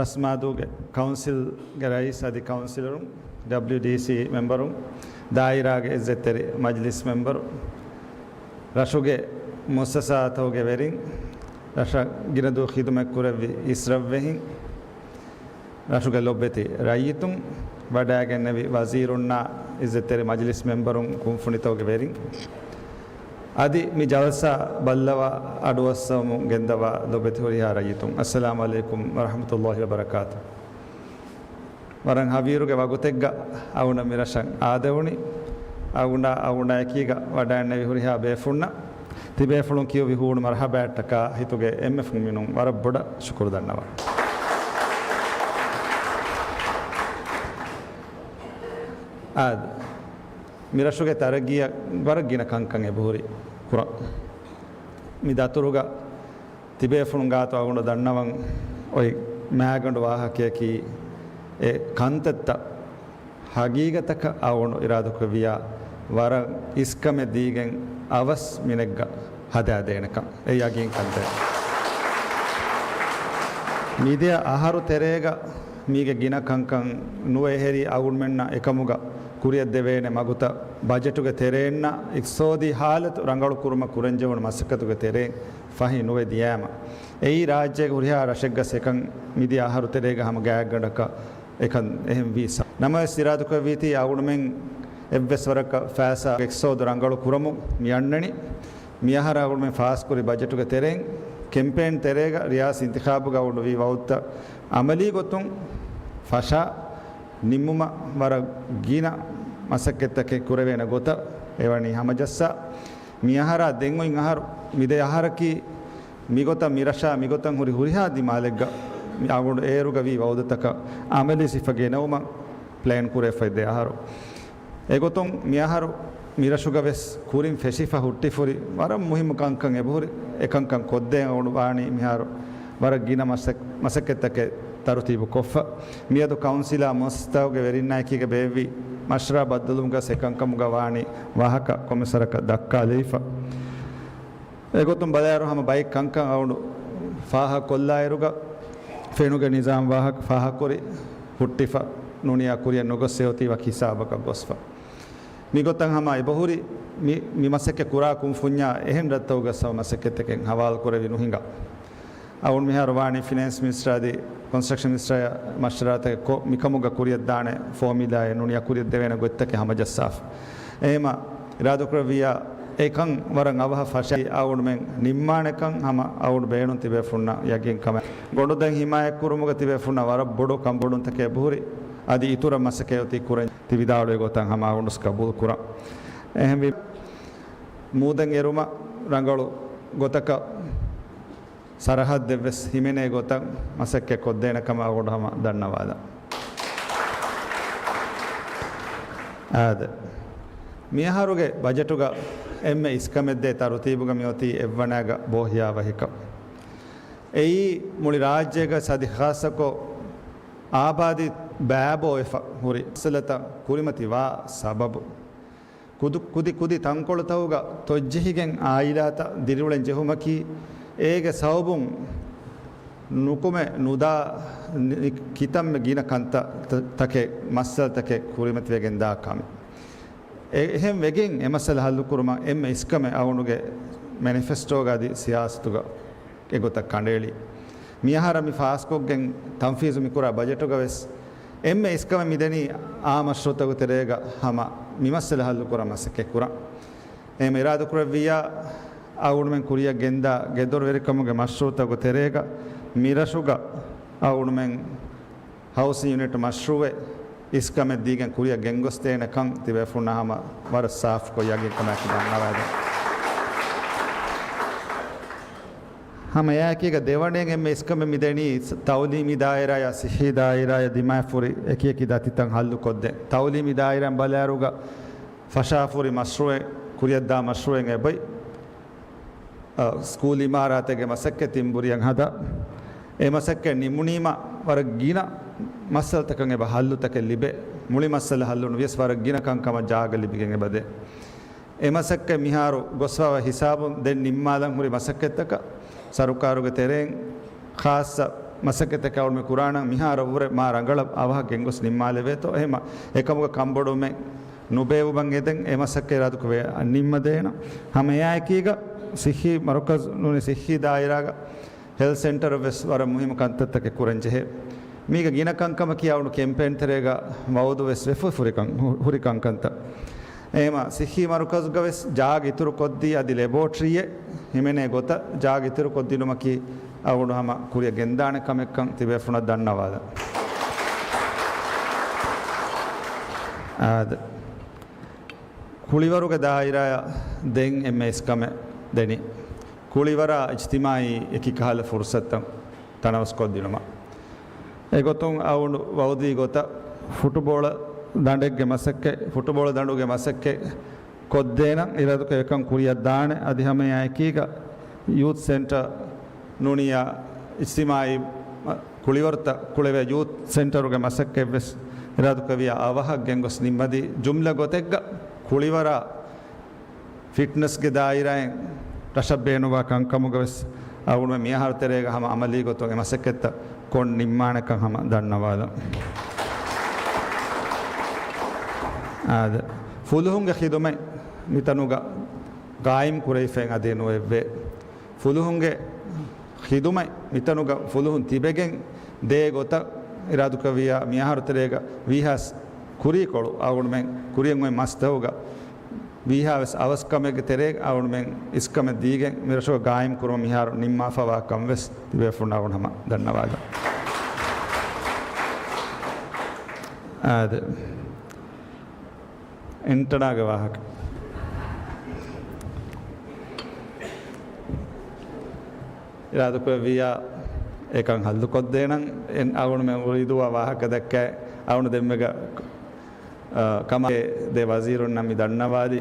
ރަސްމާދޫގެ ކައުންސިލްގެ ރައީސް އަދި ކައުންސިލަރުން، ޑަބްލިއުޑީސީ މެމްބަރުން، ދާއިރާގެ އިއްޒަތްތެރި މަޖިލިސް މެމްބަރު، ރަށުގެ މުއައްސަސާތަކުގެ ވެރިން، ރަށަށް ގިނަ ދުވަހު ޚިދުމަތް ކުރެއްވި އިސްރަށްވެހިން، ރަށުގެ ލޮބެތި ރައްޔިތުން، ވަޑައިގެންނެވި ވަޒީރުންނާ އިއްޒަތްތެރި މަޖިލިސް މެމްބަރުން، ކުންފުނިތަކުގެ ވެރިން، އަދި މި ޖަލްސާ ބައްލަވާ އަޑުއައްސަވަމުން ގެންދަވާ ލޮބެތި ހުރިހާ ރައްޔިތުން، އައްސަލާމު ޢަލައިކުމް ވަރަޙްމަތުﷲ ވަބަރަކާތު. ވަރަށް ހަވީރުގެ ވަގުތެއްގަ އަޅުގަނޑު މި ރަށަށް އާދެވުނީ. އަޅުގަނޑާ އަޅުގަނޑާ އެކީގަ ވަޑައިންނެވި ހުރިހާ ބޭފުޅުންނަށް، ތިބޭފުޅުން ކިޔުއްވި ހޫނު މަރުޙަބާއަށްޓަކާ ހިތުގެ އެންމެ ފުންމިނުން ވަރަށް ބޮޑަށް ޝުކުރު ދަންނަވަން. އާދެ، މި ރަށުގެ ތަރައްގީއަށް ވަރަށް ގިނަ ކަންކަން އެބަހުރި ކުރަން. މި ދަތުރުގަ ތިބޭފުޅުން ގާތު އަޅުގަނޑު ދަންނަވަން އޮތް މާގަނޑު ވާހަކަޔަކީ، އެ ކަންތައްތައް ހަގީގަތަކަށް އަޅުގަނޑު އިރާދަކުރެއްވިއްޔާ، ވަރަށް އިސްކަމެއް ދީގެން އަވަސް މިނެއްގަ ހަދާދޭނެކަން. އެ ޔަގީން ކަންތައް. މިދިޔަ އަހަރު ތެރޭގަ މީގެ ގިނަ ކަންކަން ނުވެ އެހެރީ، އަޅުގަނޑުމެންނަށް އެކަމުގަ ކުރިއަށްދެވޭނެ މަގުތައް ބަޖެޓުގެ ތެރެއިންނާ އިޤްތިޞާދީ ޙާލަތު ރަނގަޅު ކުރުމަށް ކުރަންޖެހުނު މަސައްކަތުގެ ތެރެއިން ފަހި ނުވެ ދިޔައިމަ، އެއީ ރާއްޖޭގެ ހުރިހާ ރަށެއްގަ އެކަން މިދިޔަ އަހަރު ތެރޭގަ ހަމަ ގާތްގަނޑަކަށް އެކަން އެހެން ވީ. ނަމަވެސް އިރާދަކުރެއްވީތީ އަޅުގަނޑުމެން އެއްވެސް ވަރަކަށް ފައިސާ އިޤްތިޞާދު ރަނގަޅު ކުރަމުން މި އަންނަނީ. މިއަހަރަށް އަޅުގަނޑުމެން ފާސްކުރި ބަޖެޓުގެ ތެރެއިން، ކެމްޕޭން ތެރޭގަ ރިޔާސީ އިންތިޚާބުގަ އަޅުގަނޑު ވީ ވަޢުދުތައް އަމަލީ ގޮތުން ފަށާ ނިންމުމަށް ވަރަށް ގިނަ މަސައްކަތްތަކެއް ކުރެވޭނެ ގޮތަށް އެވަނީ ހަމަޖައްސާ. މިއަހަރާ ދެން އޮތް އަހަރު، މި ދެ އަހަރަކީ މިގޮތަށް މި ރަށާ މިގޮތަށް ހުރި ހުރިހާ ދިމާލެއްގަ މި އަޅުގަނޑު އޭރުގަ ވީ ވަޢުދުތަކަށް އަމަލީ ސިފަ ގެނައުމަށް ޕްލޭން ކުރެވިފައި ދެ އަހަރު. އެގޮތުން މިއަހަރު މިރަށުގަ ވެސް ކުރިން ފެށިފަ ހުއްޓިފަ ހުރި ވަރަށް މުހިއްމު ކަންކަން އެބަހުރި. އެކަންކަން ކޮށްދޭން އަޅުގަނޑު ވާނީ މިހާރު ވަރަށް ގިނަ މަސައް-، މަސައްކަތްތަކެއް ތަރުތީބު ކޮށްފަ. މިއަދު ކައުންސިލާ މުއައްސަސާތަކުގެ ވެރިންނާއެކީގަ ބޭއްވި މަޝްވަރާ ބައްދަލުވުމުގަ އެކަންކަމުގަ ވާނީ ވާހަކަ ކޮމިސަރަކަށް ދައްކާލެވިފަ. އެގޮތުން ބަލާއިރު ހަމަ ބައެއް ކަންކަން އަޅުގަނޑު ފާހަގަކޮށްލާއިރުގަ، ފެނުގެ ނިޒާމް ވާހަކަ ފާހަގަކުރި ހުއްޓިފަ ނޫނިޔާ ކުރިއަށް ނުގޮސް އެއޮތީ ވަކި ހިސާބަކަށް ގޮސްފަ. މިގޮތަށް ހަމަ އެބަހުރި މި، މި މަސައްކަތް ކުރާ ކުންފުންޏާ އެހެން ރަށްތަކުގަ ސަމަ މަސައްކަތްތަކެއް ހަވާލު ކުރެވި ނުހިނގާ. އަޅުގަނޑު މިހާރު ވާނީ ފިނޭންސް މިނިސްޓަރ އަދި ކޮންސްޓްރަކްޝަން މިނިސްޓަރ މަޝްވަރާތަކެއް ކޮށް، މިކަމުގަ ކުރިއަށްދާނެ ފޯމިއުލާއެއް ނޫނިޔާ ކުރިއަށްދެވޭނެ ގޮތްތަކެއް ހަމަޖައްސާފަ. އެހެމަ އިރާދަކުރެއްވިއްޔާ، އެކަން ވަރަށް އަވަހަށް ފަށައި އަޅުގަނޑުމެން ނިންމާނެކަން ހަމަ އަޅުގަނޑު ބޭނުން ތިބޭފުޅުންނަށް ޔަގީން ކަމެއް. ގޮނޑުދަން ހިމާޔަތްކުރުމުގަ ތިބޭފުޅުންނަށް ވަރަށް ބޮޑު ކަންބޮޑުންތަކެއް އެބަހުރި. އަދި އިތުރަށް މަސައްކަތް އޮތީ ކުރަން ތި ވިދާޅުވި ގޮތަށް ހަމަ އަޅުގަނޑު ގަބޫލު ކުރަން. އެހެންވީ، މޫދެއް އެރުމަށް ރަނގަޅު ގޮތަކަށް ސަރަހައްދެއްވެސް ހިމެނޭ ގޮތަށް މަސައްކަތް ކޮށްދޭނެ ކަމަށް އަޅުގަނޑު ހަމަ ދަންނަވާލަން. އާދެ، މިއަހަރުގެ ބަޖެޓުގަ އެންމެ އިސްކަމެއްދޭ ތަރުތީބުގަ މިއޮތީ އެއްވަނައިގަ ބޯހިޔާވަހިކަން. އެއީ މުޅި ރާއްޖޭގަ އަދި ޚާއްޞަކޮށް އާބާދީ ބައިބޯވެފަ ހުރި މައްސަލަތައް ކުރިމަތިވާ ސަބަބު. ކުދި، ކުދި، ކުދި ތަންކޮޅުތަކުގަ ތޮއްޖެހިގެން އާއިލާތައް ދިރިއުޅެން ޖެހުމަކީ، އޭގެ ސަބަބުން ނުކުމެ ނުދާ ނި-، ކިތަންމެ ގިނަ ކަންތައް، ތަ-، ތަކެއް، މައްސަލަތަކެއް ކުރިމަތިވެގެން ދާ ކަމެއް. އެ-، އެހެން ވެގެން އެ މައްސަލަ ހައްލުކުރުމަށް އެންމެ އިސްކަމެއް އަޅުގަނޑުގެ މެނިފެސްޓޯގަ އަދި ސިޔާސަތުގަ އެގޮތަށް ކަނޑައެޅި. މިއަހަރަށް މި ފާސްކޮށްގެން ތަންފީޒު މިކުރާ ބަޖެޓުގަ ވެސް އެންމެ އިސްކަމެއް މިދެނީ އާ މަޝްރޫއުތަކުގެ ތެރޭގަ ހަމަ މި މައްސަލަ ހައްލުކުރަން މަސައްކަތް ކުރަން. އެހެން އިރާދަކުރެއްވިއްޔާ އަޅުގަނޑުމެން ކުރިއަށް ގެންދާ ގެދޮރުވެރިކަމުގެ މަޝްރޫއުތަކުގެ ތެރޭގަ މިރަށުގަ އަޅުގަނޑުމެން ހައުސިން ޔުނިޓް މަޝްރޫއެއް އިސްކަމެއް ދީގެން ކުރިއަށް ގެންގޮސްދޭނެ ކަން ތިބޭފުޅުންނާ ހަމަ ވަރަށް ސާފުކޮށް ޔަގީންކަމާއެކީ ދަންނަވައިދެން. ހަމަ އެއާއެކީގަ ދެވަނައިން އެންމެ އިސްކަމެއް މިދެނީ ތައުލީމީ ދާއިރާއާ ސިއްހީ ދާއިރާއާ ދިމާވެފަ ހުރި އެކިއެކި ދަތިތައް ހައްލުކޮށްދޭން. ތައުލީމީ ދާއިރާއިން ބަލާއިރުގަ ފަށާފަ ހުރި މަޝްރޫއެއް، ކުރިއަށްދާ މަޝްރޫއެއް އެބައޮތް. އަ، ސްކޫލް އިމާރާތެއްގެ މަސައްކަތް ތިންބުރިއަށް ހަދާ، އެ މަސައްކަތް ނިމުނީމަ ވަރަށް ގިނަ މައްސަލަތަކަށް އެބަ ހައްލުތަކެއް ލިބޭ. މުޅި މައްސަލަ ހައްލު ނުވިޔަސް ވަރަށް ގިނަ ކަންކަމަށް ޖާގަ ލިބިގެން އެބަދޭ. އެ މަސައްކަތް މިހާރު ގޮސްފަވާ ހިސާބުން ދެން ނިންމާލަން ހުރި މަސައްކަތްތަކަށް ސަރުކާރުގެ ތެރެއިން ޚާއްޞަ މަސައްކަތްތަކެއް އަޅުގަނޑުމެން ކުރާނަން، މިހާރަށްވުރެ މާ ރަނގަޅަށް އަވަހަށް ގެންގޮސް ނިންމާލެވޭތޯ. އެހެންމަ އެކަމުގަ ކަންބޮޑުވުމެއް ނުބޭއްވުމަށް އެދެން އެ މަސައްކަތް އިރާދަކުރެއްވިއްޔާ ނިންމަދޭނަން. ހަމަ އެއާއެކީގަ ސިއްހީ މަރުކަޒު ނޫނީ ސިއްހީ ދާއިރާގަ ހެލްތު ސެންޓަރަށް ވެސް ވަރަށް މުހިއްމު ކަންތައްތަކެއް ކުރަން ޖެހޭ. މީގަ ގިނަ ކަންކަމަކީ އަޅުގަނޑު ކެމްޕޭން ތެރޭގަ ވައުދު ވެސް ވެފަ ހުރި ކަން، ހު-، ހުރި ކަންކަންތައް. އެހެންމަ ސިއްހީ މަރުކަޒުގަ ވެސް ޖާގަ އިތުރު ކޮށްދީ އަދި ލެބޯޓްރީއެއް ހިމެނޭ ގޮތަށް ޖާގަ އިތުރު ކޮށްދިނުމަކީ އަޅުގަނޑު ހަމަ ކުރިއަށް ގެންދާނެ ކަމެއްކަން ތިބޭފުޅުންނަށް ދަންނަވާލަން. އާދެ. ކުޅިވަރުގެ ދާއިރާއަށް ދެން އެންމެ އިސްކަމެއް ދެނީ. ކުޅިވަރާ އިޖްތިމާއީ އެކި ކަހަލަ ފުރުސަތުތައް ތަނަވަސްކޮށްދިނުމަށް. އެގޮތުން އަޅުގަނޑު ވައުދީ ގޮތަށް ފުޓުބޯޅަ ދަނޑެއްގެ މަސައްކަތް، ފުޓުބޯޅަ ދަނޑުގެ މަސައްކަތް ކޮށްދޭނަން އިރާދަކުރެއްވިކަން ކުރިއަށްދާނެ. އަދި ހަމައެއާއެކީގަ ޔޫތު ސެންޓަރ ނޫނިއްޔާ އިޖްތިމާއީ ކުޅިވަރު ތަ-، ކުޅެވޭ ޔޫތު ސެންޓަރުގެ މަސައްކަތްވެސް އިރާދަކުރެއްވިއްޔާ އަވަހަށް ގެންގޮސް ނިންމަދީ. ޖުމްލަ ގޮތެއްގަ ކުޅިވަރާ ފިޓްނަސްގެ ދާއިރާއިން ރަށަށް ބޭނުންވާ ކަންކަމުގަވެސް އަޅުގަނޑުމެން މިއަހަރު ތެރޭގަ ހަމަ އަމަލީ ގޮތުން އެ މަސައްކަތްތައް ކޮށް ނިންމާނެކަން ހަމަ ދަންނަވާލަން. އާދެ، ފުލުހުންގެ ޚިދުމަތް މިތަނުގަ ގާއިމް ކުރެވިފައި އަދި ނުވެއްވޭ. ފުލުހުންގެ ޚިދުމަތް މިތަނުގަ ފުލުހުން ތިބެގެން ދޭ ގޮތަށް އިރާދަކުރެއްވިއްޔާ މިއަހަރު ތެރޭގަ ވީހާވެސް ކުރީކޮޅު އަޅުގަނޑުމެން ކުރިއަށް އޮތް މަސްތަކުގަ ވީހާވެސް އަވަސްކަމެއްގެ ތެރޭގަ އަޅުގަނޑުމެން އިސްކަމެއް ދީގެން މިރަށުގަ ގާއިމް ކުރުމަށް މިހާރު ނިންމާފަވާ ކަން ވެސް ތިބޭފުޅުންނަށް އަޅުގަނޑު ހަމަ ދަންނަވާލަން. އާދެ. އެންޓަނާގެ ވާހަކަ. އިރާދަކުރެއްވިއްޔާ އެކަން ހައްލުކޮށްދޭނަން، އެން-، އަޅުގަނޑުމެން އުރިދޫއާ ވާހަކަ ދައްކާ، އަޅުގަނޑު ދެންމެގަ، އަ، ކަމާ ދެ ވަޒީރުންނަށް މި ދަންނަވާލި،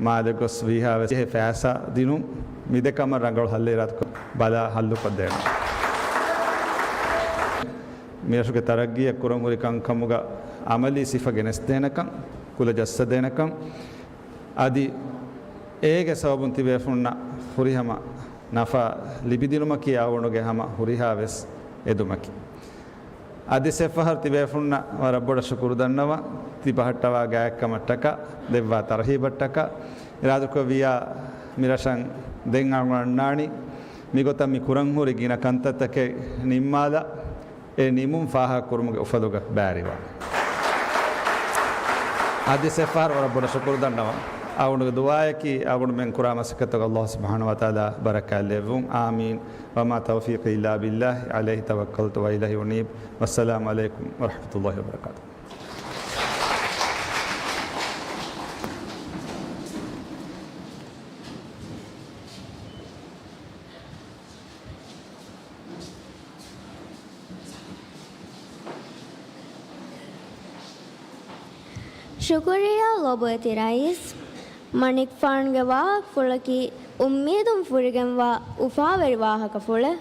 މާލެ ގޮސް ވީހާވެސް ޖެހޭ ފައިސާ ދިނުން، މި ދެ ކަމަށް ރަނގަޅު ހައްލެއް އިރާދަކޮށް ބަލާ ހައްލުކޮށްދޭނަން. މިރަށުގެ ތަރައްގީއަށް ކުރަން ހުރި ކަންކަމުގަ އަމަލީ ސިފަ ގެނެސްދޭނެކަން، ކުލަ ޖައްސަދޭނެކަން، އަދި އޭގެ ސަބަބުން ތިބޭފުންނަށް ފުރިހަމަ ނަފާ ލިބިދިނުމަކީ އަޅުގަނޑުގެ ހަމަ ހުރިހާ ވެސް އެދުމަކީ. އަދި އެއްފަހަރު ތިބޭފުންނަށް ވަރަށް ބޮޑަށް ޝުކުރު ދަންނަވަން، ތި ބަހައްޓަވާ ގާތްކަމަށްޓަކާ، ދެއްވާ ތަރުހީބަށްޓަކާ، އިރާދަކުރެއްވިއްޔާ މިރަށަށް ދެން އަޅުގަނޑު އަންނާނީ، މިގޮތަށް މި ކުރަން ހުރި ގިނަ ކަންތައްތަކެއް ނިންމާލާ، އެ ނިމުން ފާހަގަކުރުމުގެ އުފަލުގަ ބައިވެރިވާން. އަދި އެއްފަހަރު ވަރަށް ބޮޑަށް ޝުކުރު ދަންނަވަން. އަޅުގަނޑުގެ ދުޢާއަކީ އަޅުގަނޑުމެން ކުރާ މަސައްކަތުގަ ﷲ ސުބްޙާނަހޫ ވަތަޢާލާ ބަރަކާތް ލެއްވުން. އާމީން. وما توفيقي إلا بالله، عليه توكلت وإليه أنيب. والسلام عليكم ورحمة الله وبركاته. ޝުކުރިއްޔާ ލޮބުވެތި ރައީސް. މަނިކުފާނުގެ ވާހަކަފުޅަކީ އުއްމީދުން ފުރިގެންވާ އުފާވެރި ވާހަކަފުޅެއް.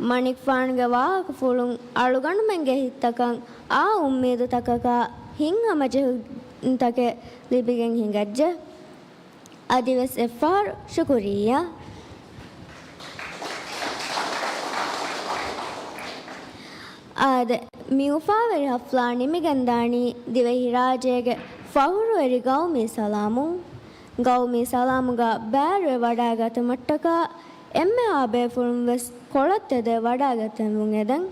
މަނިކުފާނުގެ ވާހަކަފުޅުން އަޅުގަނޑުމެންގެ ހިތްތަކަށް އާ އުއްމީދުތަކަކާ ހިތްހަމަޖެހުންތަކެއް ލިބިގެން ހިނގައްޖެ. އަދިވެސް އެއްފަހަރު ޝުކުރިއްޔާ. އާދެ، މި އުފާވެރި ހަފްލާ ނިމިގެންދާނީ ދިވެހިރާއްޖޭގެ ފަހުރުވެރި ގައުމީ ސަލާމުން. ގައުމީ ސަލާމުގަ ބައިވެރިވެ ވަޑައިގަތުމަށްޓަކާ އެންމެހާ ބޭފުޅުން ވެސް ކޮޅަށް ތެދެއް ވަޑައިގަތެމުން އެދެން.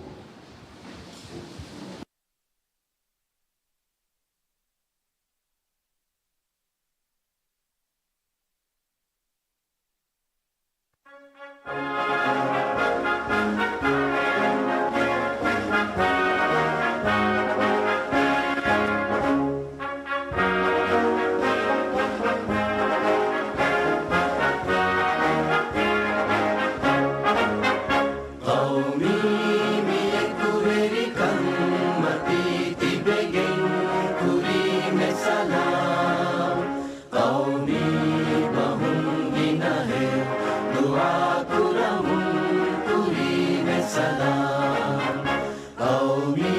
ޤައުމީ މި އެކުވެރިކަން މަތީ ތިބެގެން ކުރީމެ ސަލާމް. ޤައުމީ ބަހުން ގިނަހެއް ދުޢާ ކުރަމުން ކުރީމެ ސަލާމް. ޤައުމީ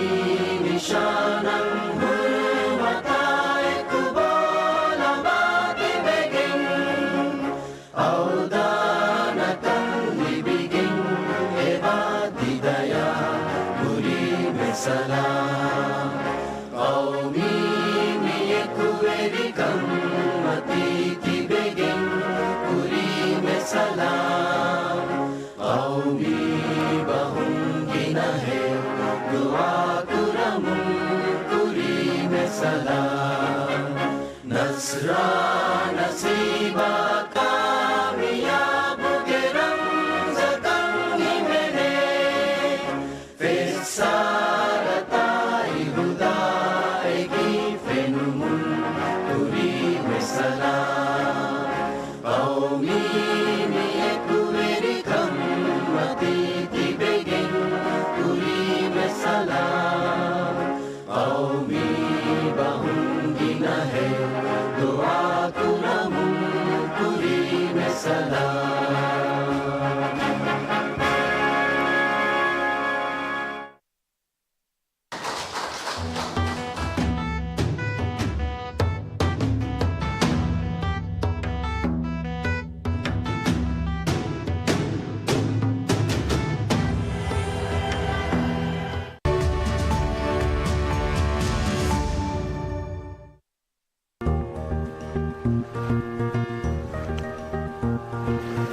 ނިޝާނަށް ހުރުމަތާ އެކު ބޯލަމާ ތިބެގެން އަވަދާނަކަން ލިބިގެން އެބާ ތިދަޔާ ކުރީމެ ސަލާމް. ޤައުމީ މި އެކުވެރިކަން މަތީ ތިބެގެން ކުރީމެ ސަލާމް. ޤައުމީ ބަހުން ގިނަހެއް ދުޢާ ކުރަމުން ކުރީމެ ސަލާމް. ނަޞްރާ ނަސީބާ ކާމިޔާބުގެ ރަމްޒަކަށް ހިމެނޭ. ފެއްސާރަތާއި ހުދާއެކީ ފެނުމުން ކުރީމެ ސަލާމް. ޤައުމީ މި އެކުވެރިކަން މަތީ ތިބެގެން ކުރީމެ ސަލާމް. ޤައުމީ ބަހުން ގިނަހެއް ދުޢާ ކުރަމުން ކުރީމެ ސަލާމް.